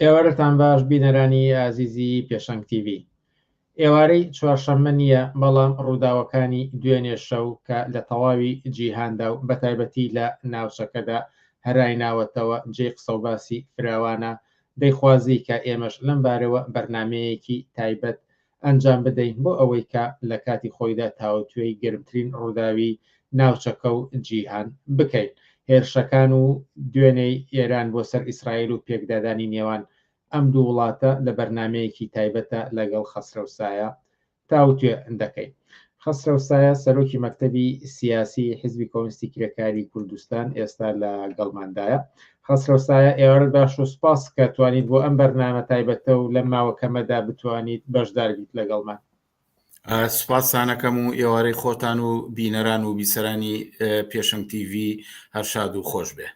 ئێوارەتان باش بینەرانی ئازیزی پێشەنگ تیڤی. ئێوارەی چوارشەممە نییە، بەڵام ڕووداوەکانی دوێنێ شەو کە لە تەواوی جیهاندا و بەتایبەتی لە ناوچەکەدا هەرای ناوەتەوە جێی قسەوباسی فراوانە، دەیخوازی کە ئێمەش لەم بارەوە بەرنامەیەکی تایبەت ئەنجام بدەین بۆ ئەوەی کە لە کاتی خۆیدا تاوتوێی گەرمترین ڕووداوی ناوچەکە و جیهان بکەین. هێرشەکان و دوێنێی ئێران بۆ سەر ئیسرائیل و پێکدادانی نێوان ئەم دوو وڵاتە لە بەرنامەیەکی تایبەتە لەگەڵ خەسرەو سایە تاوتوێ دەکەین. خەسرەو سایە سەرۆکی مەکتەبی سیاسی حیزبی کۆمۆنیستی کرێکاری کوردستان ئێستا لە گەڵماندایە. خەسرەو سایە ئێوارەت باش و سوپاس کە توانیت بۆ ئەم بەرنامە تایبەتە و لەم ماوە کەمەدا بتوانیت بەشدار بیت لەگەڵمان. سوپاستانەکەم و ئێوارەی خۆتان و بینەران و بیسەرانی پێشەنگ تیڤی هەر شاد و خۆش بێ.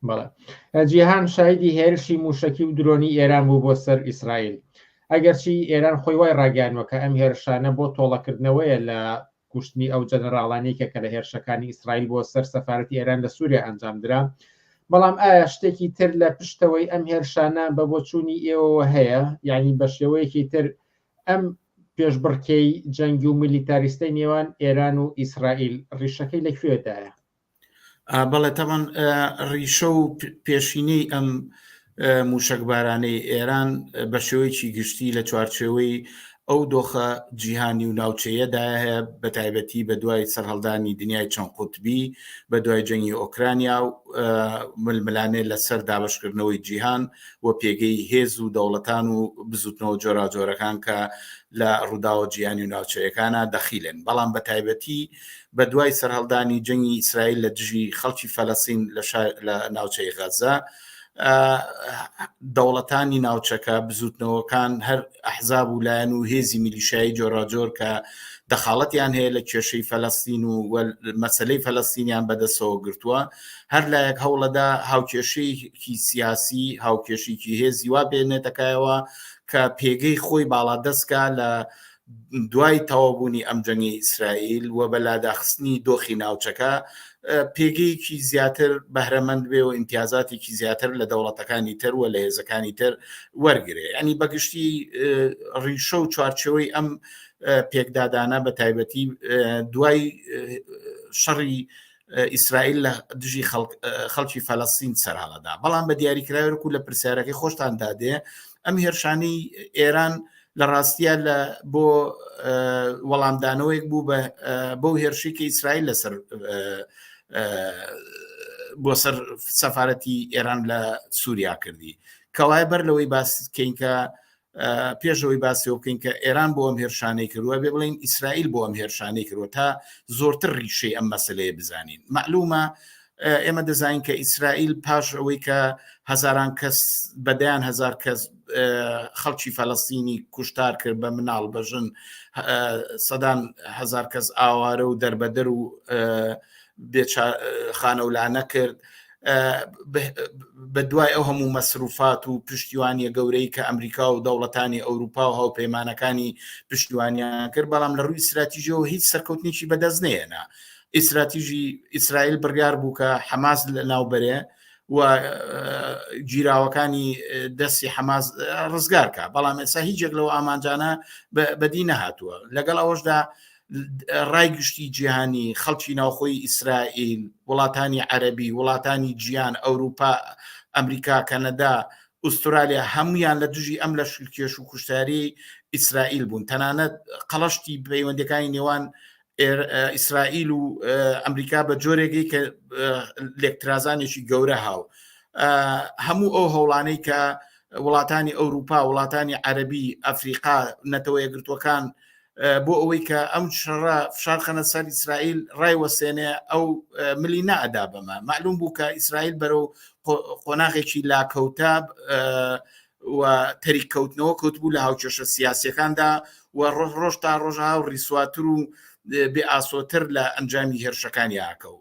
بەڵێ جیهان شایدی هێرشی موشەکی و درۆنی ئێران بوو بۆ سەر ئیسرائیل. ئەگەرچی ئێران خۆی وای ڕاگەیاندوە کە ئەم هێرشانە بۆ تۆڵەکردنەوەیە لە کوشتنی ئەو جەنەراڵانەی کە کە لە هێرشەکانی ئیسرائیل بۆ سەر سەفارەتی ئێران لە سووریا ئەنجام درا، بەڵام ئایا شتێکی تر لە پشتەوەی ئەم هێرشانە بە بۆچوونی ئێوەوە هەیە؟ یانی بە شێوەیەکی تر ئەم پێشبڕکێی جەنگی و میلیتاریستەی نێوان ئێران و ئیسرائیل ڕیشەکەی لە کوێدایە؟ بەڵێ تەبەن ڕیشە و پێشینەی ئەم موشکبارانەی ئێران بە شێوەیەکی گشتی لە چوارچێوەی ئەو دۆخە جیهانی و ناوچەیەدا هەیە بە تایبەتی بە دوای سەرهەڵدانی دنیای چەند قوتبی بە دوای جەنگی ئۆکرانیا و ململانێ لەسەر دابشکردنەوەی جیهان و پێگەی هێز و دەوڵەتان و بزوتنەوە جۆراجۆرەکان کە لە ڕووداوە جیهانی و ناوچەیەکانە دەخیلن بەڵام بە تایبەتی بە دوای سەرهەڵدانی جەنگی ئیسرائیل لە دژی خەڵکی فەلەستین لە ناوچەی غەزە دەوڵەتانی ناوچەکە بزوتنەوەکان هەر ئەحزاب و لایەن و هێزی میلیشایی جۆراجۆر کە دەخاڵەتیان هەیە لە کێشەی فەلەستین و مەسلەی فەلەستینیان بەدەستەوە گرتووە هەر لایەک هەوڵەدا هاوکێشەیەکی سیاسی هاوکێشێکی هێزی وا بێنێتەکایەوە کە پێگەی خۆی باڵادەستکە لە دوای تەواوبوونی ئەم جەنگەی ئیسرائیل و بە لاداخستنی دۆخی ناوچەکە پێگەیەکی زیاتر بەهرەمەند بێ و ئیمتیازاتێکی زیاتر لە دەوڵەتەکانی تر و لە هێزەکانی تر وەرگێ ینی بەگشتی ڕیشە و چوارچەوەی ئەم پێکدادانە بە تایبەتی دوای شەڕی ئیسرائیل لە دژی خەڵکی فەلەستین سەرهەڵەدا بەڵام بە دیاریکراوەکو لە پرسیارەکەی خۆشتان دادێ ئەم هێرشانی ئێران لە ڕاستیە لە بۆ وەڵامدانەوەیەک بوو بە بەو هێرشی کە ئیسرائیل لەسەر بۆ سەر سەفاەتی ئێران لە سووریا کردی کەوایە بەر لەوەی باس کەین کە پێشەوەی باسیەوە بکەین کە ئێران بۆ ئەم هێرشانەی کردووە بێ بڵین ئیسرائیل بۆ ئەم هێرشانەی کردووە تا زۆرتر ڕیشەی ئەم مەسلەیە بزانین معلومە ئێمە دەزانین کە ئیسرائیل پاش ئەوەی کە هەزاران کەس بەدەیان هزار کەس خەڵکی فەلەستینی کوشتار کرد بە مناڵ بە ژن سەدان هزار کەس ئاوارە و دەربەدەر و خانەولانە کرد بە دوای ئەو هەموو مەسروفات و پشتیوانیە گەورەی کە ئەمریکا و دەوڵەتانی ئەوروپا و هاوپەیمانەکانی پشتیوانیان کرد بەڵام لە ڕووی استراتیژیەوە هیچ سەرکەوتنێکی بەدەست نێنا ئیستراتیژی ئیسرائیل بڕیار بوو کە حەماس لەناو بەرێ و گیراوەکانی دەستی حەماس ڕزگار کا بەڵام ئێستا هیچ یەک لەو ئامانجانە بەدی نەهاتووە لەگەڵ ئەوەشدا ڕای گشتی جیهانی خەڵکی ناوخۆی ئیسرائیل وڵاتانی عەربی وڵاتانی جیان ئەوروپا ئەمریکا کەنەدا ئوسترالیا هەمویان لە دژی ئەم لە شلکێش و کوشتاری ئیسرائیل بوون تەنانەت قەڵشتی پەیوەندەکانی نێوان ئیسرائیل و ئەمریکا بە جۆرێکی کە لێکترازانێکی گەورە هاو هەموو ئەو هەوڵانەی کە وڵاتانی ئەوروپا وڵاتانی عەربی ئەفریقا نەتەوە یەکگرتووەکان بۆ ئەوەی کە ئەم شەڕە فشار خەنە سەر ئیسرائیل ڕای وەسێنێ ئەو ملی نەئەدا بەمە معلوم بوو کە ئیسرائیل بەرەو قۆناغێکی لاکەوتە و تەریک کەوتنەوە کەوتبوو لە هاوکێشە سیاسیەکاندا و ڕۆژ ڕۆژ تا ڕۆژ هاو ڕیسواتر و بێ ئاسۆتر لە ئەنجامی هێرشەکانی ئاکەو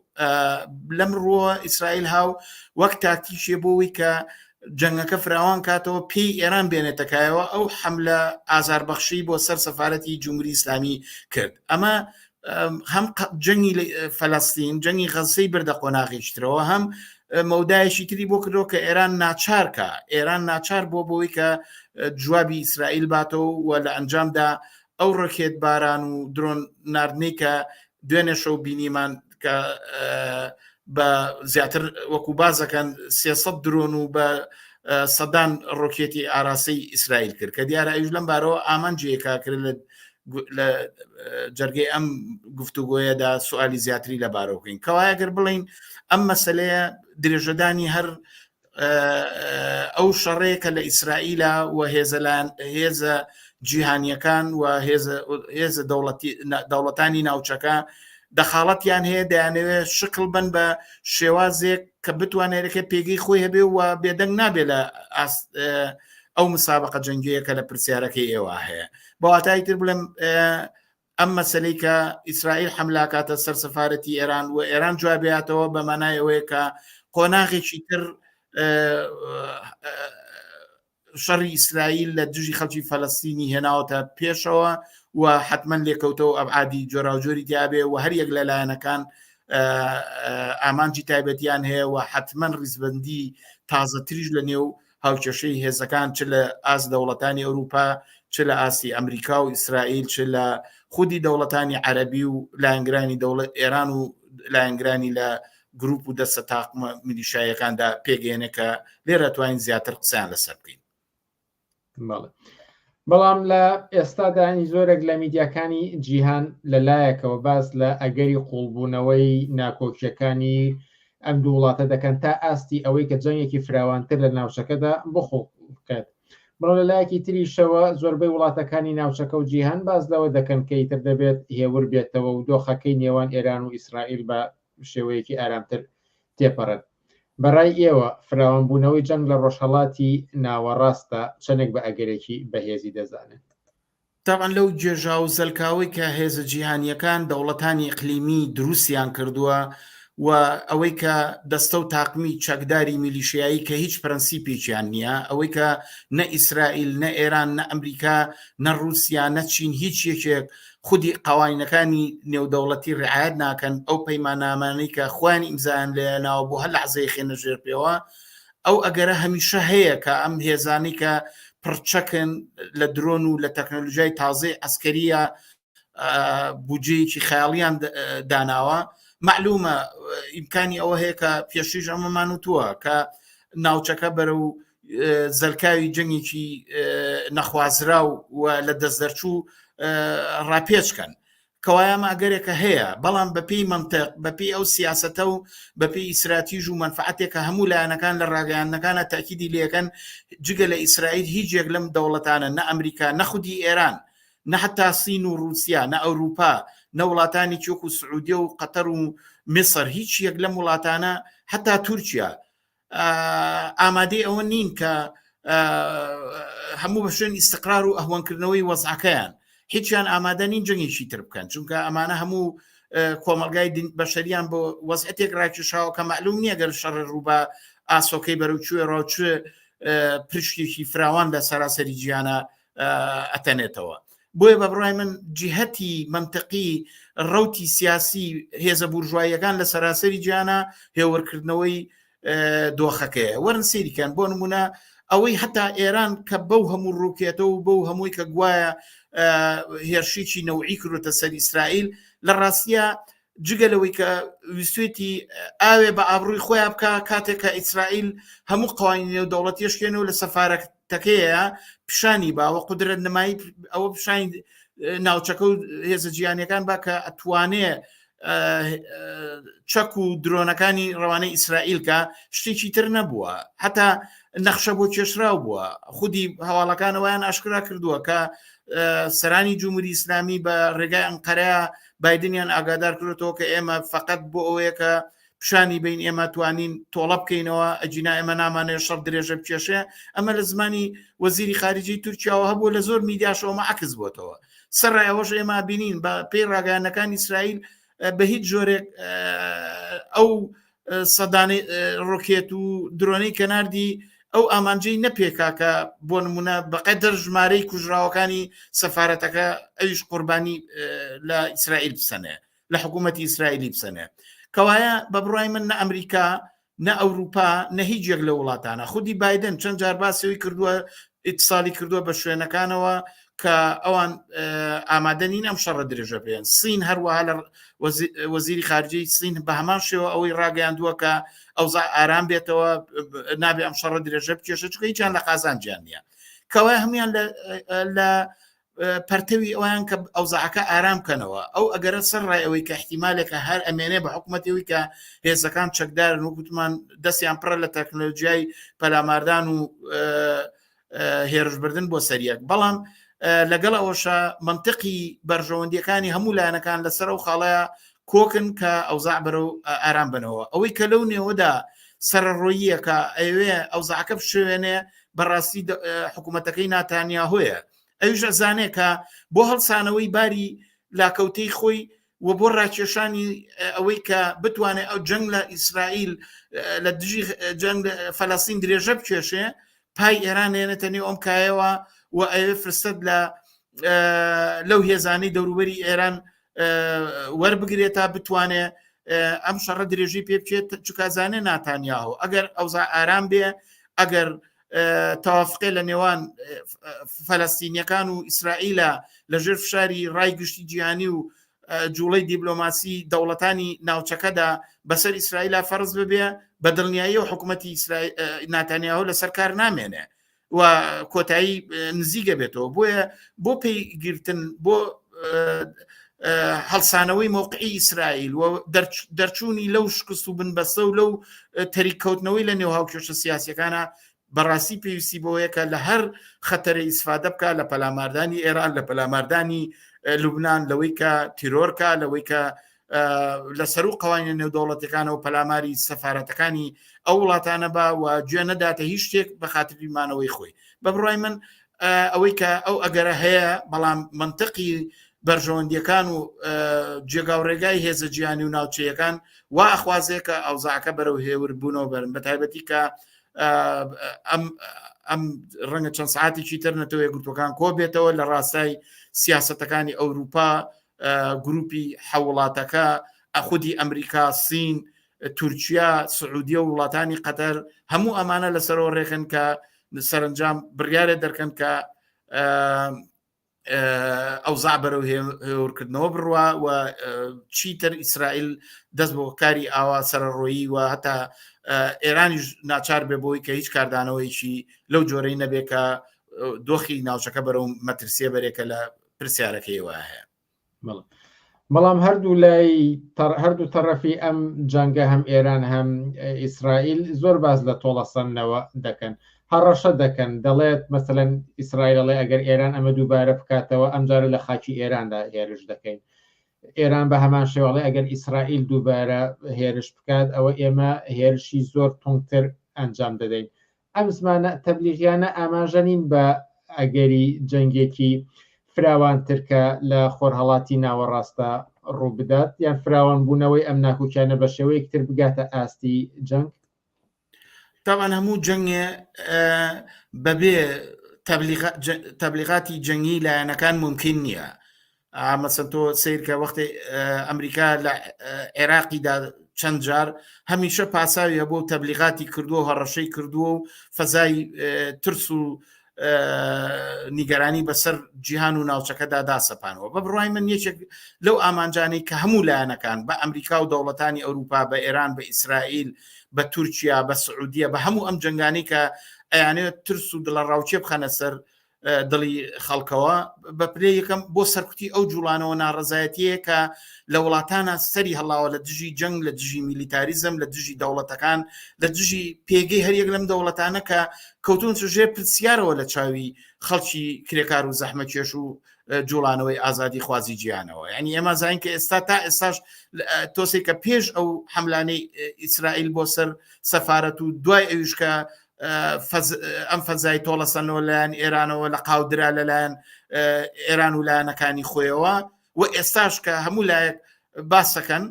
لەم ڕووە ئیسرائیل هاو وەک تاکتیشێ بۆەوەی کە جەنگەکە فراوان کاتەوە پێی ئێران بێنێتەکایەوە ئەو حملە ئازاربەخشی بۆ سەر سەفاەتی جمهوری ئیسلامی کرد ئەمە. هەم جەنگی فەلەستین جەنگی غەزەی بردە قۆناغیشترەوە هەم مەودایەکی تری بۆ کردەوە کە ئێران ناچارکە ئێران ناچار بۆ بۆی کە جوابی ئیسرائیل باتەوە و لە ئەنجامدا ئەو ڕۆکێت باران و درۆن ناردنەی کە دوێنێ شەو بینیمان کە بە زیاتر وەکو بازەکەن 300 درۆن و بە سەدان ڕۆکێتی ئاراسی ئیسرائیل کرد کە دیارە ئەوش لەم بارەوە ئامانجێکا کرد لە جەرگەی ئەم گفتوگۆیەدا سوالی زیاتری لەبارەوە بکەین کەوایە گەر بڵین ئەم مەسلەیە درێژەدانی هەر ئەو شەڕەیە کە لە ئیسرائیلە و هێزەلان هێزە جیهانیەکان و هێزە دەوڵەتانی ناوچەکە دەخاڵەتیان هەیە دەیانەوێت شکل بن بە شێوازێک کە بتوانێتەکە پێگەی خۆی هەبێ و بێدەنگ نابێت لە ئەو مسابقە جەنگەیە کە لە پرسیارەکەی ئێوە هەیە بەواتای تر بڵێم ئەم مەسلەی کە ئیسرائیل حملاکاتە سەر سەفاەتی ئێران و ئێران جوابیاتەوە بە مانای ئەوەیە کە قۆناغێکی تر شەڕی ئیسرائیل لە دژی خەڵکی فەلەستینی هێناوەتە پێشەوە و حتمما لێکەوتەوە ئەبعادی جۆراوجۆری تیاابێ و هەر یەک لە لایەنەکان ئامانجی تایبەتیان هەیە و حتمما ڕیزبندی تازەتریش لە نێو هاوکێشەی هێزەکان چ لە ئاست دەوڵەتانی ئەوروپا چ لە ئاستی ئەمریکا و ئیسرائیل چ لە خودی دەوڵەتانی عەربی و لایەنگرانی دەوڵەت ئێران و لایەنگرانی لە گروپ و دەستە تاقمە میلیشایەکاندا پێگەێنێ کە لێرە توانین زیاتر قسەیان لەسەر بکەین. بەڵام لە ئێستادانی زۆرێک لە میدیاکانی جیهان لە لایەکەوە باس لە ئەگەری قوڵبوونەوەی ناکۆکیەکانی ئەم دوو وڵاتە دەکەن تا ئاستی ئەوەی کە جەنگێکی فراوانتر لە ناوچەکەدا بخوڵقێت. بەڵام لە لایەکی تریشەوە زۆربەی وڵاتەکانی ناوچەکە و جیهان باس لەوە دەکەن کە ئیتر دەبێت هێور بێتەوە و دۆخەکەی نێوان ئێران و ئیسرائیل بە شێوەیەکی ئارامتر تێپەڕێت. بە ڕای ئێوە فراوانبوونەوەی جەنگ لە ڕۆژهەڵاتی ناوەڕاستدا چەندێک بە ئەگەرێکی بەهێزی دەزانن؟ تەبعەن لەو گێژاو و زەلکاوەی کە هێزە جیهانییەکان، دەوڵەتانی ئیقلیمی دروستیان کردووە و ئەوەی کە دەستە و تاقمی چەکداری میلیشیایی کە هیچ پرەنسیپێکیان نییە، ئەوەی کە نە ئیسرائیل، نە ئێران، نە ئەمریکا، نە ڕووسیا، نە چین هیچ یەکێک خودی قەوانینەکانی نێودەوڵەتی ڕعایەت ناکەن، ئەو پەیماننامانەی کە خۆیان ئیمزایان لێ ناوە بۆ هەر لەحزەیە خێنە ژێر پێوە، ئەو ئەگەرە هەمیشە هەیە کە ئەم هێزانەی کە پڕچەکن لە درۆن و لە تەکنەلۆژیای تازەی عسکەریە بودجەیەکی خەیاڵیان داناوە معلومە ئیمکانی ئەوە هەیە کە پێشیش ئەمەمان وتووە کە ناوچەکە بەرە و زەلکاوی جەنگێکی نەخوازراو و لە دەست دەرچوو ڕاپێچکەن کەوایە ئەمە ئەگەرێکە هەیە، بەڵام بەپێی مەنتق، بەپێی ئەو سیاسەتە و بەپێی ئیستراتیژ و مەنفەعەتێک کە هەموو لایەنەکان لە ڕاگەیاندنەکانا تەئکیدی لێکەن، جگە لە ئیسرائیل هیچ یەک لەم دەوڵەتانە، نە ئەمریکا، نە خودی ئێران، نە حەتا سین و ڕووسیا، نە ئەورووپا، نە وڵاتانێکی وەکوو سعودیە و قەتەر و میسر، هیچ یەک لەم وڵاتانە، حەتا تورکیا، ئامادەی ئەوە نین کە هەموو بە شوێن ئیسقرار و ئەهوەنکردنەوەی وەزعەکەیان هیچیان ئامادە نین جەنگێکی تر بکەن چونکە ئەمانە هەموو کۆمەلگای بەشەریان بۆ وەزعەتێک ڕاکێشاوە کە معلوم نییە گەر شەڕ ڕووبە ئاسۆکەی بەرەو کوێ ڕاو چ پرشتێکی فراوان لە سەراسەری جیانە ئەتەنێتەوە بۆیە بە بڕای من جیهەتی منطقی ڕوتی سیاسی هێزە بورژواییەکان لە سەراسەری جیانە هێوەرکردنەوەی دۆخەکەیە وەرن سەیریکەن بۆ نمونە ئەوەی هەتا ئێران کە بەو هەموو ڕووکێتە و بەو هەمووی کە گوایە هێرشێکی نەوعی کردوتە سەر ئیسرائیل لە ڕاستیە جگە لەوەی کە ویستێتی ئاوێ بە ئابرووی خۆیان بکە کاتێک کە ئیسرائیل هەموو قوانی نێو دەوڵەتیشکێن و لە سەفارەتەکەیە پیشانی باوە قدرەت نمایی ئەوە پیشانی ناوچەکە و هێزە جیانەکان با کە ئەتوانێ چەک و درۆنەکانی ڕەوانەی ئیسرائیل کە شتێکی تر نەبووە هەتا نەخشە بۆ کێشراو بووە خودی هەواڵەکانەوەیان ئاشکرا کردووە کە سەرانی جمهوری ئیسلامی بە ڕێگای ئەنقەرە بادنیان ئاگادار کردێتەوە کە ئێمە فقط بۆ ئەوەیە کە پیشانی بین ئێمە توانین تۆڵە بکەینەوە ئەجینا ئێمە نامانێت شەڕ درێژە بکێشێ ئەمە لە زمانی وەزیری خارجی تورکیاوە هەبوو لە زۆر میدیاشەوەمە عکس بۆتەوە سەرڕای ئەوەش ئێمە بینین بە پێی ڕاگەیاندنەکانی ئیسرائیل بە هیچ جۆرێک ئەو سەدانی ڕۆکێت و درۆنەی کەناردی ئەو ئامانجەی نەپێکا کە بۆ نمونە بەقەدەر ژمارەی کوژراوەکانی سەفارەتەکە ئەویش قوربانی لە ئیسرائیل بسەنێ لە حکوومەتی ئیسرائیلی بسەنێ کەوایە بە بڕای من نە ئەمریکا نە ئەوروپا نە هیچ یەک لە وڵاتانە خودی بایدن چەند جار باسەوەی کردووە ئیتسالی کردووە بە شوێنەکانەوە کە ئەوان ئامادە نین ئەم شەڕە درێژە پێێن سین هەروەها لە وەزیری خارجی سین بە هەمان شێوە ئەوەی ڕاگەیاندووە کە ئەوزا ئارام بێتەوە نابێ ئەم شەڕە درێژە بکێشە چکە هیچیان لە قازانجیان نییە کەوای هەمویان لە پەرتەوی ئەویان کە ئەوزاعەکە ئارام کەنەوە ئەو ئەگەرە سەر ڕای ئەوەی کە احتیمالێکە هەر ئەمێنێ بە حکوومەتەوەی کە هێزەکان چەکدارن و گوتمان دەستیان پڕە لە تەکنۆلۆژیای پەلاماردان و هێرشبردن بۆ سەریەک بەڵام لەگەڵ ئەوەشە منطقی بەرژەوەندیەکانی هەموو لایەنەکان لەسەر ئەو خاڵەیە کۆکن کە ئەوزاع بەرەو ئارام بنەوە ئەوەی کە لەو نێوەدا سەرڕۆییەکە ئەوێ ئەوزاکە بشێوێنێ بەڕاستی حکوومەتەکەی ناتانیاهۆیە ئەویش ئەزانێ کە بۆ هەڵسانەوەی باری لاکەوتەی خۆی و بۆ ڕاکێشانی ئەوەی کە بتوانێت ئەو جەنگ لە ئیسرائیل لە دژی جەنگ فەلەستین درێژە بکێشێ پای ئێران نێنێتە نێو ئەم کایەوە و ئەوێ فرسەت لە لەو هێزانەی دەوروبەری ئێران وەربگرێت تا بتوانێ ئەم شەڕە درێژی پێ بچێت چکازانێ ناتانیاهۆ ئەگەر ئەوزا ئارام بێ ئەگەر تەوافقێ لە نێوان فەلەستینیەکان و ئیسرائیلە لەژێر فشاری ڕای گشتی جیهانی و جوڵەی دیبلۆماسی دەوڵەتانی ناوچەکەدا بەسەر ئیسرائیلا فەرز ببێ بە دڵنیایی و حکوومەتی ناتانیاهۆ لەسەر کار نامێنێ و کۆتایی نزیکە بێتەوە بۆیە بۆ پێیگرتن بۆ هەڵسانەوەی مۆقعی ئیسرائیل و دەرچوونی لەو شکست و بنبەستە و لەو تەریککەوتنەوەی لە نێو هاوکێشە سیاسەکانە بەڕاستی پێویستی بۆیە کە لە هەر خەتەرە ئیسفادە بکە لە پەلاماردانی ئێران لە پەلاماردانی لوبناان لەوەی کە تیرۆرکە لەوەی کە لە سەرو قوانینە نێودەوڵەتەکانەوە پەلاماری سەفاەتەکانی ئەو وڵاتانە بە و گوێ نەداتە هیچ شتێک بە خاتری مانەوەی خۆی بە بڕای من ئەوەی کە ئەو ئەگەرە هەیە بەڵام منطقی بەرژەوەندیەکان و جێگاوڕێگای هێزە جیهانی و ناوچەیەکان وا ئەخوازێ کە ئەوزاکە بەرەو هێور بوونەوە بەرن بە تایبەتی کە ئەم ئەم ڕەنگە چەند ساعتێکی تر نەتەوە یەکگرتوەکان کۆ بێتەوە لە ڕاستای سیاستەکانی ئەوروپا گروپی حەوڵاتەکە ئەخودی ئەمریکا سین تورکیا سعودیە و وڵاتانی قەتەر هەموو ئەمانە لەسەرەوە ڕێکن کە سەرنجام بڕیارێ دەرکەن کە ئەوزا بەرەو هێورکردنەوە بڕوا و چیتر ئیسرائیل دەست بۆ کاری ئاوا سەرڕۆیی و هەتا ئێرانیش ناچار بێ بۆی کە هیچ کاردانەوەیکی لەو جۆرەی نەبێ کە دۆخی ناوچەکە بەرەو مەترسیە بەرێکە لە پرسیارەکەیەوە هەیە. بەڵام هەردوو لای هەردوو تەڕەفی ئەم جەنگە هەم ئێران هەم ئیسرائیل زۆر باز لە تۆڵەسەندنەوە دەکەن هەڕەشە دەکەن دەڵێت مەسەلەن ئیسرائیل ئەڵێ ئەگەر ئێران ئەمە دووبارە بکاتەوە ئەمجارە لە خاکی ئێراندا هێرش دەکەین ئێران بە هەمان شێوەڵێ ئەگەر ئیسرائیل دووبارە هێرش بکات ئەوە ئێمە هێرشی زۆر توندتر ئەنجام دەدەین ئەم زمانە تەبلیغیانە ئاماژە نین بە ئەگەری جەنگێکی فراوانتر کە لە خۆرهەڵاتی ناوەڕاستدا ڕووبدات یان فراوانبوونەوەی ئەم ناکۆکیانە بە شێوەیەکی تر بگاتە ئاستی جەنگ؟ تاوان هەموو جەنگێ بەبێ تەبلیغاتی جەنگی لایەنەکان ممکن نییە مەسەن تۆ سیرکە وەختی ئەمریکا لە عێراقیدا چەند جار هەمیشە پاساوی هەبوو تەبلیغاتی کردووە هەڕەشەی کردووە و فەزای ترس و نیگەرانی بەسەر جیهان و ناوچەکەدا داسەپانەوە بە بڕای من یەکێک لەو ئامانجانەی کە هەموو لایەنەکان بە ئەمریکا و دەوڵەتانی ئەوروپا بە ئێران بە ئیسرائیل بە تورکیا بە سعودیە بە هەموو ئەم جنگانی کە ئەیانێت ترس و دڵە ڕاوچێ بخەنە سەر دڵی خەڵکەوە بە پلەی یەکەم بۆ سەرکوتی ئەو جوڵانەوە ناڕەزایەتیەیە کە لە وڵاتانە سەری هەڵاوە لە دژی جەنگ لە دژی میلیتاریزم لە دژی دەوڵەتەکان لە دژی پێگەی هەریەک لەم دەوڵەتانە کە کەوتون ژێر پرسیارەوە لە چاوی خەڵکی کرێکار و زەحمەکێش و جوڵانەوەی ئازادی خوازی جیانەوە یعنی ئێمە زانین کە ئێستا تا ئێستاش تۆسێک کە پێش ئەو حملانەی ئیسرائیل بۆ سەر سەفاەت و دوای ئەویش کە ئەم فەزای تۆڵەسەنەوە لایەن ئێرانەوە لە قاودرا لەلایەن ئێران و لایەنەکانی خۆیەوە و ئێستاش کە هەموو لایەک باسەکەن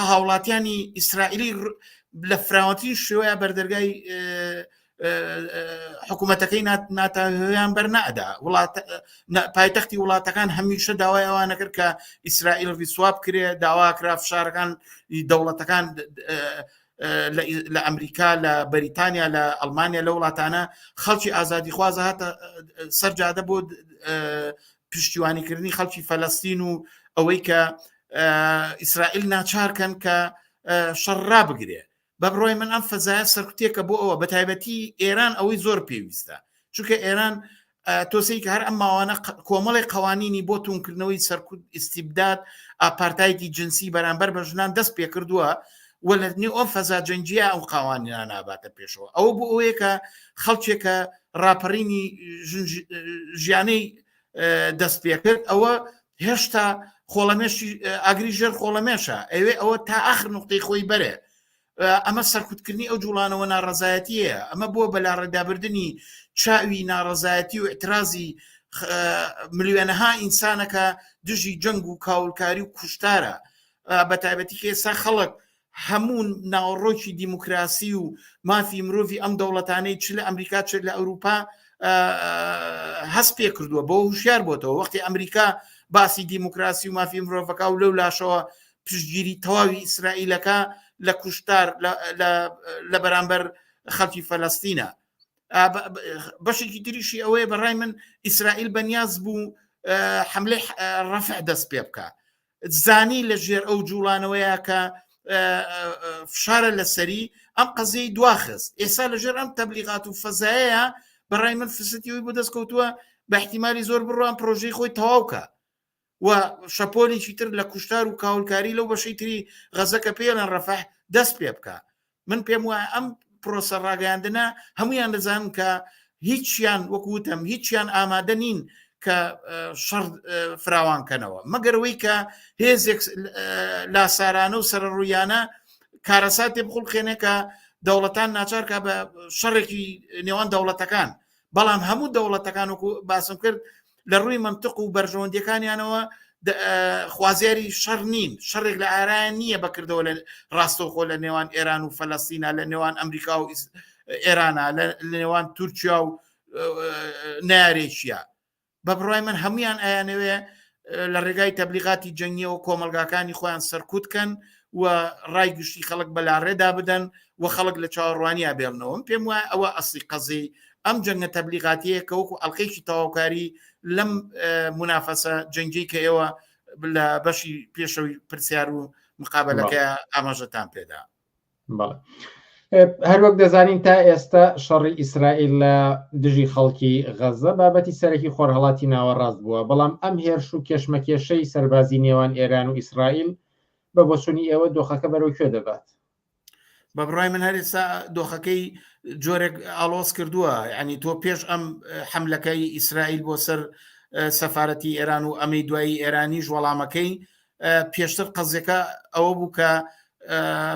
هاوڵاتیانی ئیسرائیلی لە فراوانترین شێوەیە بەردەرگای حکوومەتەکەی ناتاهیان بەرنادا وڵات پایتەختی وڵاتەکان هەمیشە داوای ئەوانە کرد کە ئیسرائیل ڕیسوا بکرێ داواکرا فشارەکان دەوڵەتەکان لە ئەمریکا لە بەریتانیا لە ئەلمانیا لە وڵاتانە خەڵکی ئازادی خوازە هاتە سەرجادە بۆ پشتیوانیکردنی خەڵکی فەلەستین و ئەوەی کە ئیسرائیل ناچارکەن کە شەڕ ڕابگرێ بە بڕوای من ئەم فەزایە سەرکوتێکە بۆ ئەوە بە تایبەتی ئێران ئەوەی زۆر پێویستە چونکە ئێران تۆسەی کە هەر ئەم ماوانە کۆمەڵی قوانینی بۆ تونکردنەوەی سەرکوت ئیسیبداد ئاپارتایدی جنسی بەرامبەر بە ژنان دەست پێکردووە و لە نێو ئەم فەزا جەنگیە ئەو قوانینە ناباتە پێشەوە ئەوە بۆ ئەوەیە کە خەڵکێکە ڕاپەڕینی ژیانەی دەست پێکرد ئەوە هێشتا خۆڵەمێشی ئاگری ژێر خۆڵەمێشە ئەوێ ئەوە تا ئاخر نقطەی خۆی بەرێ ئەمە سەرکوتکردنی ئەو جوڵانەوە ناڕەزایەتیەیە ئەمە بووە بە لاڕێدابردنی چاوی ناڕەزایەتی و اعترازی ملیۆنەها ئینسانەکە دژی جەنگ و کاولکاری و کوشتارە بە تایبەتی کە ئێستا خەڵک هەموو ناوەڕۆکی دیموکراسی و مافی مرۆڤی ئەم دەوڵەتانەی چ لە ئەمریکا چ لە ئەوروپا هەست پێ کردووە بۆ هوشیار بۆتەوە وەختی ئەمریکا باسی دیموکراسی و مافی مرۆڤەکە و لەو لاشەوە پشتگیری تەواوی ئیسرائیلەکە لە کوشتار لە بەرامبەر خەڵکی فەلەستینە بەشێکی تریشی ئەوەیە بەڕای من ئیسرائیل بەنیاز بوو حملەی ڕەفع دەست پێ بکە زانی لە ژێر ئەو جوڵانەوەیە کە فشارە لەسەری ئەم قەزیەی دواخست ئێستا لەژێر ئەم تەبلیغات و فەزایەیە بەڕای من فرسەتی ئەوی بۆ دەست کەوتووە بە احتیمالی زۆر بڕوان پرۆژەی خۆی تەواو کە و شەپۆلێکی تر لە کوشتار و کاولکاری لەو بەشەی تری غەزە کە پێیان ڕەفەح دەست پێ بکە من پێم وایە ئەم پرۆسە ڕاگەیاندنە هەمویان دەزانن کە هیچیان وەکو وتم هیچیان ئامادە نین کە شەڕ فراوان کەنەوە مەگەرەوەی کە هێزێک لاسارانە و سەرڕوویانە کارەساتێ بخڵقێنێ کە دەوڵەتان ناچارکە بە شەڕێکی نێوان دەوڵەتەکان بەڵام هەموو دەوڵەتەکان وەکو باسم کرد لە ڕووی منطق و بەرژەوەندیەکانیانەوە خوازیاری شەڕ نین شەڕێک لە ئارایان نییە بەکردەوە لە ڕاستەوخۆ لە نێوان ئێران و فەلەستینا لە نێوان ئەمریکا و ئێرانە لە نێوان تورکیا و نارێکیە بە بڕای من هەمویان ئەیانەوێ لە ڕێگای تەبلیغاتی جەنگیەوە کۆمەلگاکانی خۆیان سەرکوت کەن و ڕای گشتی خەڵک بەلاڕێدا بدەن و خەڵک لە چاوەڕوانیا بێڵنەوە پێم وایە ئەوە ئەسلی قەزی ئەم جەنگە تەبلیغاتیە کە وەکو ئەڵلقەیەکی تەواوکاری لەم منافەسە جەنگی کە ئێوە لە بەشی پێشەوەی پرسیار و مقابلەکە ئاماژەتان پێدا بەڵێ هەروەک دەزانین تا ئێستا شەڕی ئیسرائیل لە دژی خەڵکی غەزە بابەتی سەرەکی خۆرهەڵاتی ناوەڕاست بووە بەڵام ئەم هێرش و کێشمەکێشەی سەربازی نێوان ئێران و ئیسرائیل بە بۆچوونی ئێوە دۆخەکە بەرەو کوێ دەبات؟ بە بڕای من هەر ئێستا دۆخەکەی جۆرێک ئاڵۆز کردووە ینی تۆ پێش ئەم حملەکەی ئیسرائیل بۆ سەر سەفاەتی ئێران و ئەمەی دوایی ئێرانیش وەڵامەکەی پێشتر قەزیەکە ئەوە بوو کە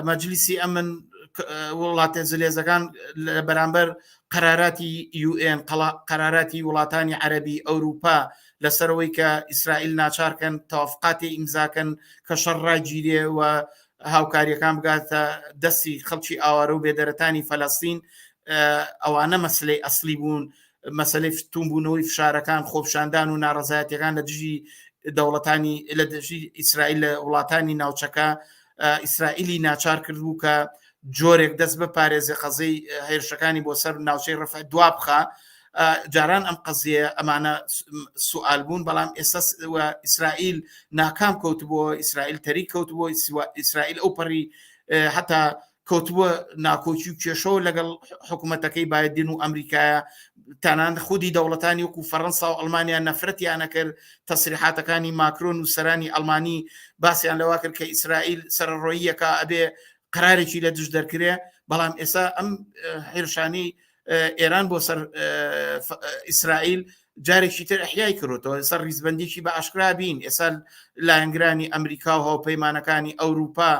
مەجلیسی ئەمن وڵاتە زلێزەکان لە بەرامبەر قەراراتی UN قەراراتی وڵاتانی عەربی ئەوروپا لەسەرەوەی کە ئیسرائیل ناچارکەن تەوافقاتی ئیمزاکەن کە شەڕ ڕاگیرێ و هاوکاریەکان بگاتە دەستی خەڵکی ئاوارە و بێدەرەتانی فەلەستین ئەوانە مەسلەی ئەسلی بوون مەسلەی توونبوونەوەی فشارەکان خۆپشاندان و ناڕزایەتەکان لە دژی دەوڵەتانی لە دژی ئیسرائیل لە وڵاتانی ناوچەکە ئیسرائیلی ناچار کردبوو کە جۆرێک دەست بپارێزێ قەزەی هێرشەکانی بۆ سەر ناوچەی ڕەفە دوا بخە جاران ئەم قەزیە ئەمانە سوال بوون بەڵام ئێستا ئیسرائیل ناکام کەوتبووە ئیسرائیل تەریک کەوتبووە ئیسرائیل ئەو پەڕی حتا کەوتبووە ناکۆکی و کێشەوە لەگەڵ حکوومەتەکەی بایدن و ئەمریکایە تەنان خودی دەوڵەتانی وەکو فەڕەنسا و ئەڵمانیا نەفرەتیانە کرد تەسریحاتەکانی ماکرۆن و سەرانی ئەڵمانی باسیان لەوا کرد کە ئیسرائیل سەرڕۆییەکە ئەبێ قرارێکی لە دژ دەرکرێ بەڵام ئێستا ئەم هێرشانی ئێران بۆ سەر ئیسرائیل جارێکی تر ئەحیای کردوەوە ئێستا ریزبندێکی بە ئاشکرا بین ئێستا لایەنگرانی ئەمریکا و هاوپەیمانەکانی ئەوروپا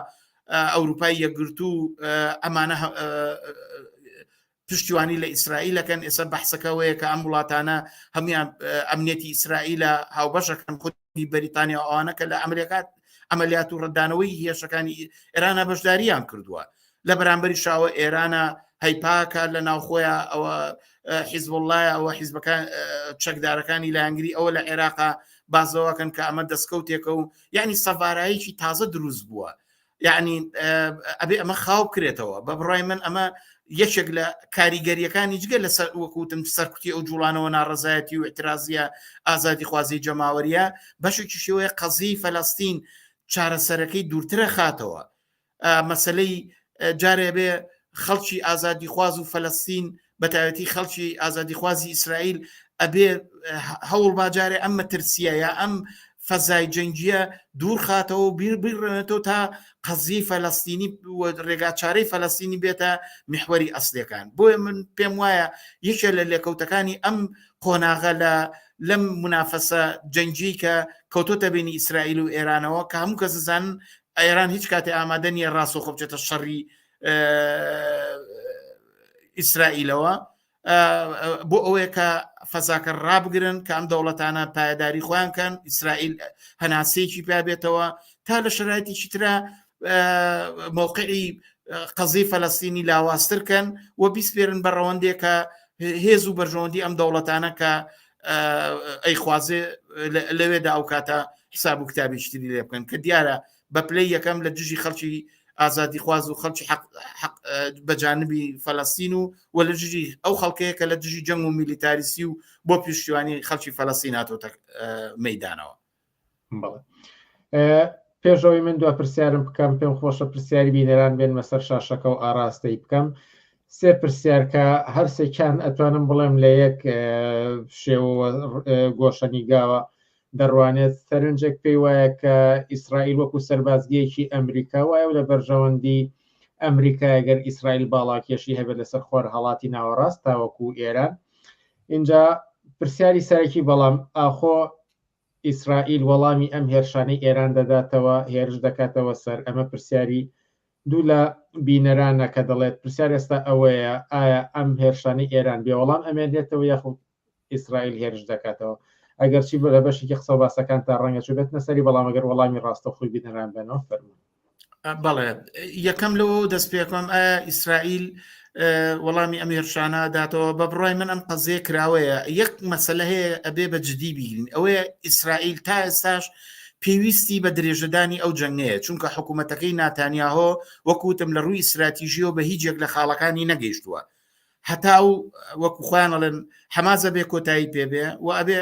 ئەوروپای یەکگرتوو ئەمانە پشتیوانی لە ئیسرائیلەکەن ئێستا بەحسەکەەوەیە کە ئەم وڵاتانە هەمویان ئەمنیەتی ئیسرائیلە هاوبەشەکەن خودی بەریتانیا ئەوانە کە لە ئەمریکات عملیات و ڕەتدانەوەی هێرشەکانی ئێرانە بەشداریان کردووە. لە بەرامبەری شاوە ئێرانە هەیپاکە لە ناوخۆیان ئەوە حیزبوڵایە ئەوە حیزبەکان چەکدارەکانی لایەنگری ئەوە لە عێراقا بازەوەکەن کە ئەمە دەستکەوتێکە و یعنی سەڤارایەکی تازە دروست بووە یعنی ئەبێ ئەمە خاو بکرێتەوە بە بڕای من ئەمە یەکێک لە کاریگەریەکانی جگە لە سەر وەکوتم سەرکوتی ئەو جوڵانەوە ناڕزایەتی و اعترازیە ئازادی خوازی جەماوەریە بەشێکی شێوەیە قەزیی فەلەستین چارەسەرەکەی دوورترە خاتەوە مەسلەی جارێ بێ خەڵکی ئازادیخواز و فەلەستین بەتایبەتی خەڵکی ئازادیخوازی ئیسرائیل ئەبێ هەوڵ باجارێ ئەم مەترسیە یا ئەم فەزای جەنگیە دوور خاتەوە و بیر بیڕێنێتەوە تا قەزیەی فەلەستینی و ڕێگاچارەی فەلەستینی بێتە میحوەری ئەسلەکان بۆیە من پێم وایە یەکێ لە لێکەوتەکانی ئەم قۆناغە لە لەم منافەسە جەنگی کە کەوتۆتە بینی ئیسرائیل و ئێرانەوە کە هەموو کەس زانن ئێران هیچ کاتێ ئامادە نییە ڕاستەوخۆ بچێتە شەڕی ئیسرائیلەوە بۆ ئەوەیە کە فەزاکە ڕابگرن کە ئەم دەوڵەتانە پایەداری خۆیان کەن ئیسرائیل هەناسەیەکی پیا بێتەوە تا لە شرایتێکی تررا موقعی قەزی فەلەستینی لاوازتر کەن و بیسپێرن بە ڕەوەندێکە هێز و بەرژەوەندی ئەم دەوڵەتانە کە ئەیخوازێ لەوێدا ئەو کاتە حساب و کتابێکی تری لێ بکەن کە دیارە بە پلەی یەکەم لە دژی خەڵکی ئازادیخواز و خەڵکی حەق حەق بە جانبی فەلەستین و و لە دژی ئەو خەڵکەیە کە لە دژی جەنگ و میلیتاریسی و بۆ پشتیوانی خەڵکی فەلەستین هاتۆتە مەیدانەوە. بەڵێ پێشەوەی من دو پرسیارم بکەم پێم خۆشە پرسیاری بینەران بێنمە سەر شاشەکە و ئاراستەی بکەم سێ پرسیار کە هەرسێکیان ئەتوانم بڵێم لە یەک شێوەوە گۆشەنیگاوە دەڕوانێت سەرنجێک پێی وایە کە ئیسرائیل وەکو سەربازگەیەکی ئەمریکا وایە و لە بەرژەوەندی ئەمریکا گەر ئیسرائیل باڵاکێشی هەبێت لەسەر خۆر هەڵاتی ناوەڕاست تاوەکو ئێران اینجا پرسیاری سەرەکی بەڵام ئاخۆ ئیسرائیل وەڵامی ئەم هێرشانەی ئێران دەداتەوە هێرش دەکاتەوە سەر ئەمە پرسیاری دوو لە بینەرانە کە دەڵێت پرسیار ئێستا ئەوەیە ئایا ئەم هێرشانەی ئێران بێوەڵام ئەمێنێتەوە یاخود ئیسرائیل هێرش دەکاتەوە ئەگەرچی لە بەشێکی قسە و باسەکان تا ڕەنگە چوبێتنە سەری بەڵام ئەگەر وەڵامی ڕاستەوخۆی بینەران بەنەوە فەرموون. بەڵێ یەکەم لەوە دەست پێکەم ئایا ئیسرائیل وەڵامی ئەم هێرشانە داتەوە بە بڕای من ئەم قەزیە کراوەیە یەک مەسەلە هەیە ئەبێ بە جدی بیگرین ئەوەیە ئیسرائیل تا ئێستاش پێویستی بە درێژەدانی ئەو جەنگەیە چونکە حکوومەتەکەی ناتانیاهۆ وەکوتم لە ڕووی ئیستراتیژیەوە بە هیچ یەک لە خاڵەکانی نەگەیشتووە هەتا و وەکو خۆیان ئەڵێن حەماس ئەبێ کۆتایی پێبێ و ئەبێ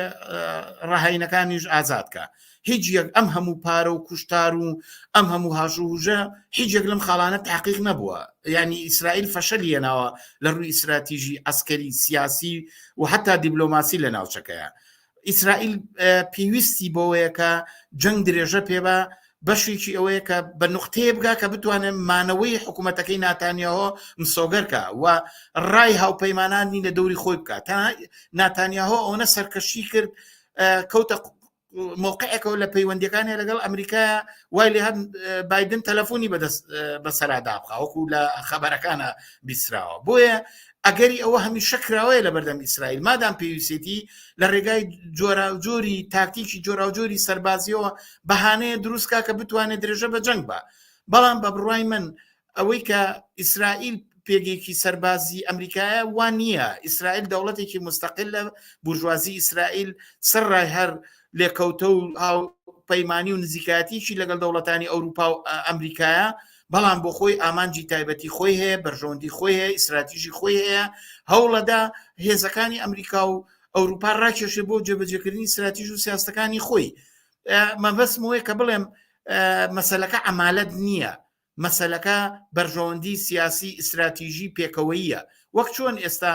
ڕەهاینەکانیش ئازاد کە هیچ یەک ئەم هەموو پارە و کوشتار و ئەم هەموو هاژ و هوژە هیچ یەک لەم خاڵانە تاقیق نەبووە یعنی ئیسرائیل فەشەلی هێناوە لە ڕووی ئیستراتیژی عەسکەری سیاسی و حتا دیبلۆماسی لە ناوچەکەیە ئیسرائیل پێویستی بەوەیە کە جەنگ درێژە پێ بە بەشێکی ئەوەیە کە بە نقطەیە بگا کە بتوانێت مانەوەی حکوومەتەکەی ناتانیاهۆ مسۆگەرکە و ڕای هاوپەیمانانی لە دەوری خۆی بکات تا ناتانیاهۆ ئەوەنە سەرکەشی کرد کەوتە موقعێکەوە لە پەیوەندیەکانی لەگەڵ ئەمریکا وای لێ بادن تەلەفۆنی بەدەست بەسەرا دابخا وەکو لە خەبەرەکانە بیسراوە بۆیە ئەگەری ئەوە هەمیشە کراوەیە لە بەردەم ئیسرائیل مادام پێویستێتی لە ڕێگای جۆراوجۆری تاکتیکی جۆراوجۆری سەربازیەوە بەهانەیە دروستکا کە بتوانێت درێژە بە جەنگ بە بەڵام بە بڕوای من ئەوەی کە ئیسرائیل پێگەیەکی سەربازی ئەمریکایە وا نییە ئیسرائیل دەوڵەتێکی مستەقل لە بورژوازی ئیسرائیل سەر ڕای هەر لێکەوتە و هاوپەیمانی و نزیکایەتیی لەگەڵ دەوڵەتانی ئەوروپا و ئەمریکایە بەڵام بۆ خۆی ئامانجی تایبەتی خۆی هەیە بەرژەوەندی خۆی هەیە ئیستراتیژی خۆی هەیە هەوڵەدا هێزەکانی ئەمریکا و ئەوروپا ڕاکێشێ بۆ جێبەجێکردنی ئیستراتیژ و سیاستەکانی خۆی مەبەستم ئەوەیە کە بڵێم مەسەلەکە عەمالەت نییە مەسەلەکە بەرژەوەندی سیاسی ئیستراتیژی پێکەوەییە وەک چۆن ئێستا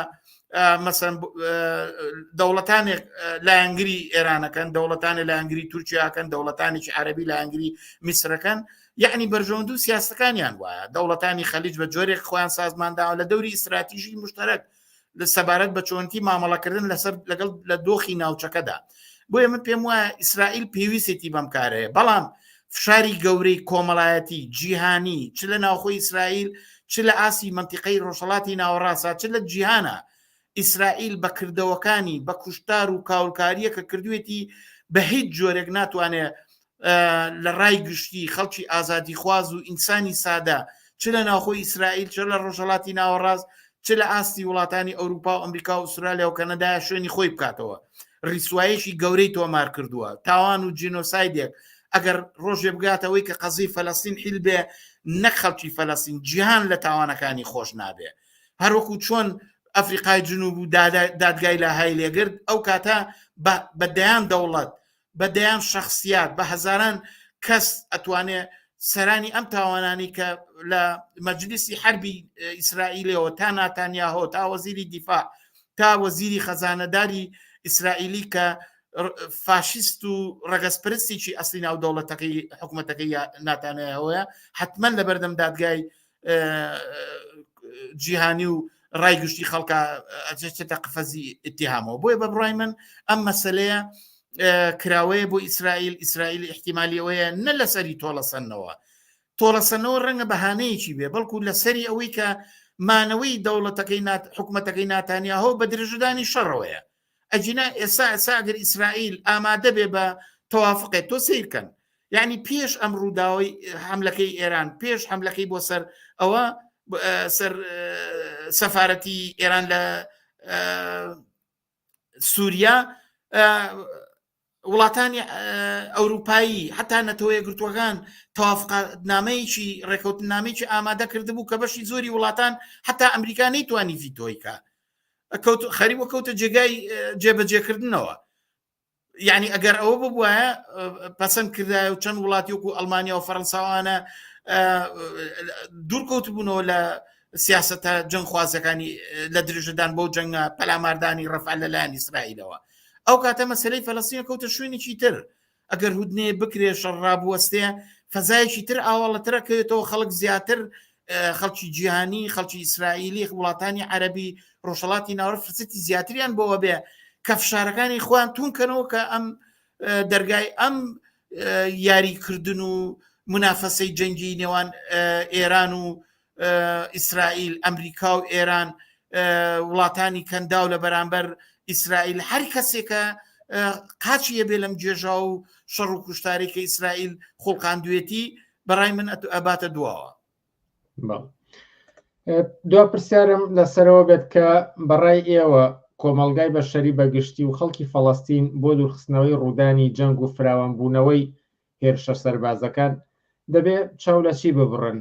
مەسەن دەوڵەتانێک لایەنگری ئێرانەکەن دەوڵەتانی لایەنگری تورکیاکەن دەوڵەتانێکی عەربی لایەنگری میسرەکەن یعنی بەرژەوەند و سیاستەکانیان وایە دەوڵەتانی خەلیج بە جۆرێک خۆیان سازمانداوە لە دەوری ئیستراتیژی مشتەرەک لە سەبارەت بە چۆنتی مامەڵەکردن لەسەر لەگەڵ لە دۆخی ناوچەکەدا بۆیە من پێم وایە ئیسرائیل پێویستێتی بەم کارەیە بەڵام فشاری گەورەی کۆمەڵایەتی جیهانی چ لە ناوخۆی ئیسرائیل چ لە ئاسی منتیقەی ڕۆژهڵاتی ناوەڕاستە چ لە جیهانە ئیسرائیل بە کردەوەکانی بە کوشتار و کاولکاریە کە کردوێتی بە هیچ جۆرێک ناتوانێت لە ڕای گشتی خەڵکی ئازادیخواز و ئینسانی سادە چ لە ناوخۆی ئیسرائیل چ لە ڕۆژهەڵاتی ناوەڕاست چ لە ئاستی وڵاتانی ئەوروپا و ئەمریکا و ئوسترالیا و کەنەدایە شوێنی خۆی بکاتەوە. ڕیسوایەکی گەورەی تۆمار کردووە، تاوان و جینۆسایدێک ئەگەر ڕۆژێ بگاتەوەی کە قەزیی فەلەستین حیل بێ نەک خەڵکی فەلەستین جیهان لە تاوانەکانی خۆش نابێ. هەروەکو چۆن ئەفریقای جنوب و دادگای لاهای لێگرت ئەو کاتە بە دەیان دەوڵەت بە دەیان شەخسیات بە هەزاران کەس ئەتوانێ سەرانی ئەم تاوانانی کە لە مەجلیسی حربی ئیسرائیلەوە تا ناتانیاهۆ تا وەزیری دیفاع تا وەزیری خەزانەداری ئیسرائیلی کە فاشیست و ڕەگەزپرستێکی ئەسلی ناو دەوڵەتەکەی حکوومەتەکەی ناتانیاهۆیە حتمما لە بەردەم دادگای جیهانی و ڕای گشتی خەڵکە ئەچێتە قفەزی اتهامەوە بۆیە بە بڕای من ئەم مەسلەیە کراوەیە بۆ ئیسرائیل ئیسرائیل احتیمالی ئەوەیە نە لەسەری تۆڵەسەندنەوە تۆڵەسەنەوە ڕەنگە بەهانەیەکی بێ بەڵکو لەسەری ئەوەی کە مانەوەی دەوڵەتەکەی حکوومەتەکەی ناتانیاهۆ بە درێژەدانی شەڕەوەیە ئەگینا ئێستا ئێستا ئەگەر ئیسرائیل ئامادە بێ بە تەوافقێت تۆ سیرکەن یعنی پێش ئەم ڕووداوی حملەکەی ئێران پێش حملەکەی بۆ سەر ئەوە سەر سەفاەتی ئێران لە سووریا وڵاتانی ئەوروپایی حتا نەتەوە یەکگرتووەکان تەوافقنامەیەکی ڕێکەوتنامەیەکی ئامادە کردبوو کە بەشی زۆری وڵاتان حتا ئەمریکا نەیتوانی ڤیتۆیکا کەوت خەریبوو کەوتە جێگای جێبەجێکردنەوە یعنی ئەگەر ئەوە ببوایە پەسەند کردایە و چەند وڵاتی وەکو ئەلمانیا و فەرەنساوانە دوور کەوتبوونەوە لە سیاستە جەنگخوازەکانی لە درێژەدان بۆ جەنگە پەلاماردانی ڕەفع لەلایەن ئیسرائیلەوە ئەو کاتە مەسلەی فەلەستین کەوتە شوێنێکی تر ئەگەر هودنێ بکرێ شەڕ ڕابوەستێ فەزایەکی تر ئاواڵەترە کەوێتەوە خەڵک زیاتر خەڵکی جیهانی خەڵکی ئیسرائیلی وڵاتانی عەربی ڕۆژهڵاتی ناوەڕ فرسەتی زیاتریان بۆوە بێ کە فشارەکانی خۆیان تونکەنەوە کە ئەم دەرگای ئەم یاریکردن و منافەسەی جەنگی نێوان ئێران و ئیسرائیل ئەمریکا و ئێران وڵاتانی کەنداو لە بەرامبەر ئیسرائیل هەر کەسێکە قاچی هەبێ لەم گێژا و شەڕ و کوشتاری کە ئیسرائیل خوڵقاندوێتی بەڕای من ئەباتە دواوە. دو پرسیارم لەسەرەوە بێت کە بەڕای ئێوە کۆمەڵگای بەشەری بەگشتی و خەڵکی فەڵەستین بۆ دوورخستنەوەی ڕوودانی جەنگ و فراوانبوونەوەی هێرشە سەربازەکان دەبێ چاو لە چی ببڕن؟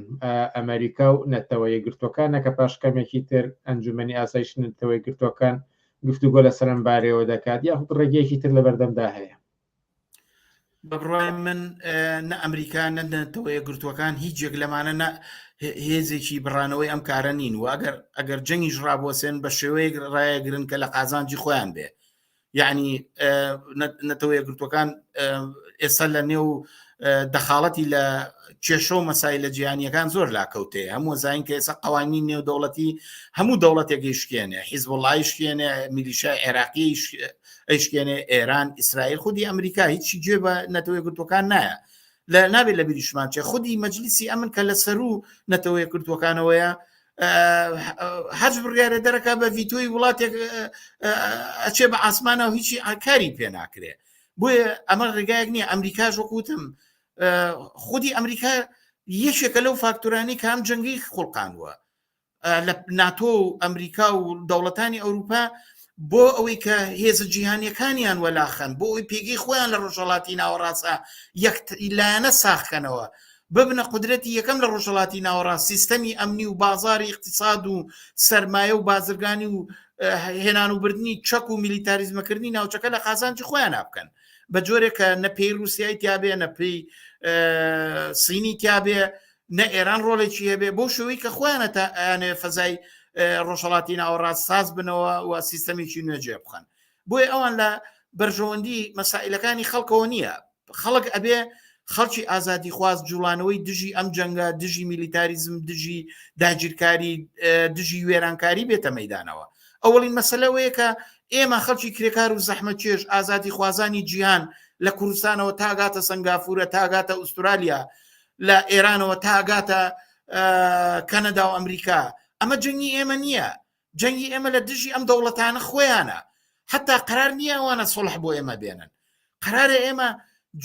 ئەمەریکا و نەتەوە یەکگرتووەکانە کە پاش کەمێکی تر ئەنجومەنی ئاسایشی نەتەوە یەکگرتووەکان گفتوگۆ لەسەر ئەم بارەیەوە دەکات یاخود ڕێگەیەکی تر لەبەردەمدا هەیە؟ بە بڕوای من نە ئەمریکا نە نەتەوە یەکگرتووەکان هیچ یەک لەمانە نە هێزێکی بڕانەوەی ئەم کارە نین و ئەگەر ئەگەر جەنگیش ڕابوەسێن بە شێوەیەک ڕایەگرن کە لە قازانجی خۆیان بێ یعنی نەتەوە یەکگرتوەکان ئێستا لە نێو دەخاڵەتی لە کێشە و مەسای لە جیهانیەکان زۆر لاکەوتەیە هەموو زین کە ئێستا قوانین نێو دەوڵەتی هەموو دەوڵەتێک شکێنێ حیزب وڵی شکێنێ میلیشای عێراقی ئەیشکێنێ ئێران ئیسرائیل خودی ئەمریکا هیچی گوێ بە نەتەوە یەکگرتوەکان نایە لە نابێت لە بیریشمان چێ خودی مەجلیسی ئەمن کە لە سەرو نەتەوە یەکگرتوەکانەوەیە هەرج بڕیارە دەرەکە بە ڤیتۆی وڵاتێک ئەچێ بە ئاسمانە و هیچی ئاکاری پێ ناکرێ بۆیە ئەمە ڕێگایەک نییە ئەمریکاش وەکوتم خودی ئەمریکا یەکێکە لەو فاکتورانی کام جەنگی خوڵقانوە لە ناتۆ و ئەمریکا و دەوڵەتانی ئەوروپا بۆ ئەوەی کە هێزە جیهانیەکانیان وەلاخەن بۆ ئەوی پێگەی خۆیان لە ڕۆژهڵاتی ناوەڕاستە یەک لایەنە ساخکەنەوە ببنە قودرەتی یەکەم لە ڕۆژهڵاتی ناوەڕاست سیستەمی ئەمنی و بازاری اقتصاد و سرمایە و بازرگانی و هێنان و بردنی چەک و میلیتاریزمەکردنی ناوچەکە لە قازانجی خۆیان بکەن بە جۆرێک کە نە پێی رووسایی تیاابێ نە پێی سینی تیاابێ نە ئێران ڕۆڵێکی هەبێ بۆ شێوەی کە خۆیانە تا ئەیانێ فەزای ڕۆژهڵاتی ناوەڕاست ساز بنەوە و سیستەمێکی نوێ جێ بخەن بۆیە ئەوان لە بەرژەوەندی مەسائلەکانی خەڵکەوە نییە خەڵک ئەبێ خەڵکی ئازادیخواز جوڵانەوەی دژی ئەم جەنگە دژی میلیتاریزم دژی داگیرکاری دژی وێرانکاری بێتە مەدانەوە ئەوەڵین مەسلەوەیە کە ئێمە خەڵکی کرێکار و زەحمەتکێش ئازادیخوازانی جیهان لە کوردستانەوە تاگاتە سنگافورە تاگاتە ئوسترالیا لە ئێرانەوە تا ئەگاتە کەنەدا و ئەمریکا ئەمە جەنگی ئێمە نییە جەنگی ئێمە لە دژی ئەم دەوڵەتانە خۆیانە حتا قرار نییە ئەوانە سڵح بۆ ئێمە بێنن قرارە ئێمە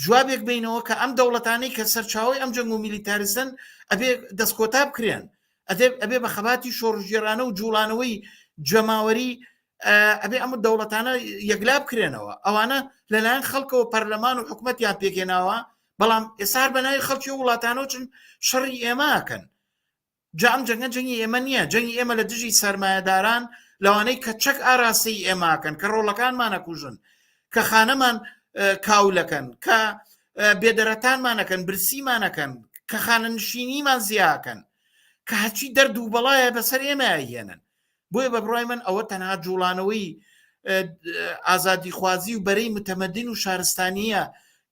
جوابێک بینەوە کە ئەم دەوڵەتانەی کە سەرچاوی ئەم جەنگ و میلیتاریستن ئەبێ دەستکۆتا بکرێن ئەبێ بە خەباتی شۆڕژێرانە و جوڵانەوەی جەماوەری ئەبێ ئەم دەوڵەتانە یەکلا بکرێنەوە ئەوانە لەلایەن خەڵکەوە پەرلەمان و حکوومەتیان پێکێناوە بەڵام ئێسار بە ناوی خەڵکی وڵاتانەوە چون شەڕی ئێمەکەن جا ئەم جەنگە جەنگی ئێمە نییە جەنگی ئێمە لە دژی سەرمایەداران لەوانەی کە چەک ئاراستەی ئێماکەن کە ڕۆڵەکانمان ئەکوژن کە خانەمان کاولەکەن کە بێدەرەتانمانەکەن برسیمانەکەن کە خانەنشینیمان زیاکەن کە هەرچی دەرد و بەڵایە بەسەر ئێمە هێنن بۆیە بە بڕای من ئەوە تەنها جوڵانەوەی ئازادیخوازی و بەرەی متەمەدین و شارستانیە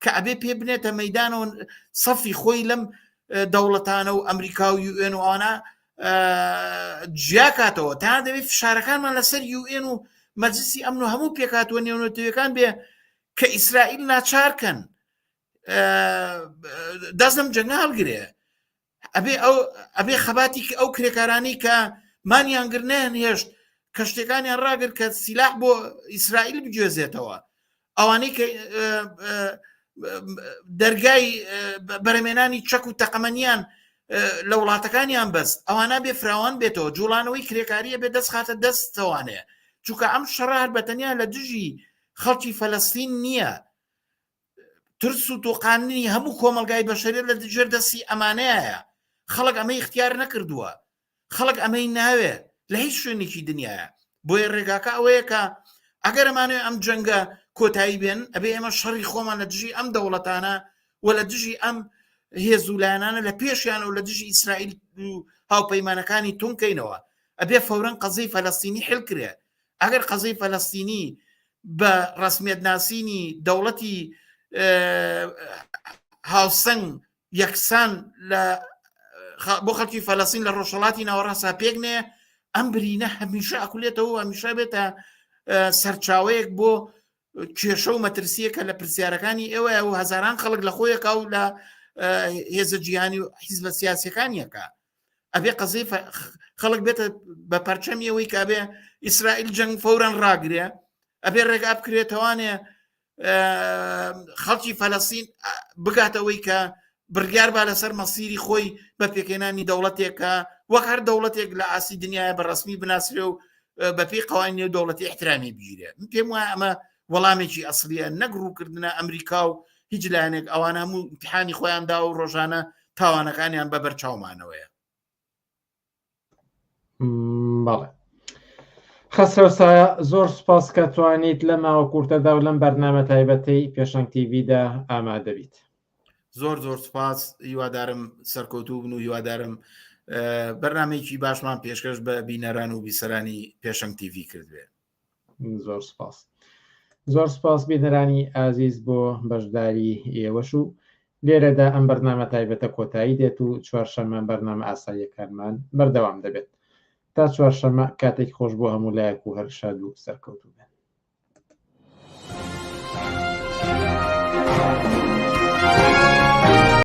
کە ئەبێ پێ بنێتە مەدانەوە سەفی خۆی لەم دەوڵەتانە و ئەمریکا و یوئێن و ئەوانە جیاکاتەوە تا دەبێت فشارەکانمان لەسەر یوئێن و مەجلسی ئەمن و هەموو پێکاتوە نێونەتەوەکان بێ کە ئیسرائیل ناچارکەن دەست لەم جەنگە هەڵگرێ ئەبێ ئەو ئەبێ خەباتی ئەو کرێکارانی کە مانیان گر نەیان هێشت کەشتەکانیان ڕاگر کە سیلاح بۆ ئیسرائیل بگوێزێتەوە ئەوانەی کە دەرگای بەرەمێنانی چەک و تەقەمەنیان لە وڵاتەکانیان بەست ئەوانە بێ فراوان بێتەوە جوڵانەوەی کرێکاریە بێ دەست خاتە دەستەوانەیە چونکە ئەم شەڕە هەر بەتەنیا لە دژی خەڵکی فەلەستین نییە ترس و تۆقاندنی هەموو کۆمەلگای بەشەریت لە ژێر دەستی ئەمانەیە خەڵک ئەمەی اختیار نەکردووە خەڵک ئەمەی ناوێ لە هیچ شوێنێکی دنیاە بۆیە ڕێگاکە ئەوەیە کە ئەگەر ئەمانەوێ ئەم جەنگە کۆتایی بێن ئەبێ ئێمە شەڕی خۆمان لە دژی ئەم دەوڵەتانە و لە دژی ئەم هێز و لایەنانە لە پێشیان و لە دژی ئیسرائیل و هاوپەیمانەکانی تونکەینەوە ئەبێ فەورەن قەزەی فەلەستینی حلکرێ ئەگەر قەزەی فەلەستینی بە ڕسمیت ناسینی دەوڵەتی هاوسەنگ یەکسان لە بۆ خەڵکی فەلەسین لە ڕۆژهڵاتی ناوەڕاستا پێک نێ ئەم برینە هەمیشە ئەکولێتەوە و هەمیشە بێتە سەرچاوەیەک بۆ کێشە و مەترسیەکە لە پرسیارەکانی ئێوە و هەزاران خەڵک لە خۆیەکە و لە هێزە جیهانی و حیزبە سیاسەکانیەکە ئەبێ قەزەی خەڵک بێتە بە پەرچەمی ئەوەی کە بێ ئیسرائیل جەنگ فەورەن ڕاگرێ ئەبێ ڕێگا بکرێتەوانێ خەڵکی فەلەسین بگاتەوەی کە بڕیار با لەسەر مەسیری خۆی بە پێکهێنانی دەوڵەتێکە وەک هەر دەوڵەتێک لە ئاسی دنیاە بە ڕسمی بناسرێ و بەپی قوانی نێو دەوڵەتی احترامی بگیرێ من پێم وایە ئەمە وەڵامێکی ئەسلیە نەک ڕووکردنە ئەمریکا و هیچ لایەنێک ئەوانە هەموو امتحانی خۆیان دا و ڕۆژانە تاوانەکانیان بە بەرچاومانەوەیە. بەڵێ خەسرەو سایە زۆر سوپاس کە توانیت لە ماوە کورتەدا و لەم بەرنامە تایبەتەی پێشەنگ تیڤیدا ئامادە بیت. زۆر زۆر سوپاس هیوادارم سەرکەوتوو بن و هیوادارم بەرنمەیەکی باشمان پێشکەش بە بینەران و بیسەرانی پێشەنگ تیڤی کردبێ. زۆر سپاس زۆر سپاس بینەرانی ئازیز بۆ بەشداری ئێوەش و لێرەدا ئەم بەرنامە تایبەتە کۆتایی دێت و چوارشەممە بەرنامە ئاساییەکانمان بەردەوام دەبێت تا چوارشەممە کاتێکی خۆش بۆ هەموو لایەک و هەر شاد و سەرکەوتوو بن.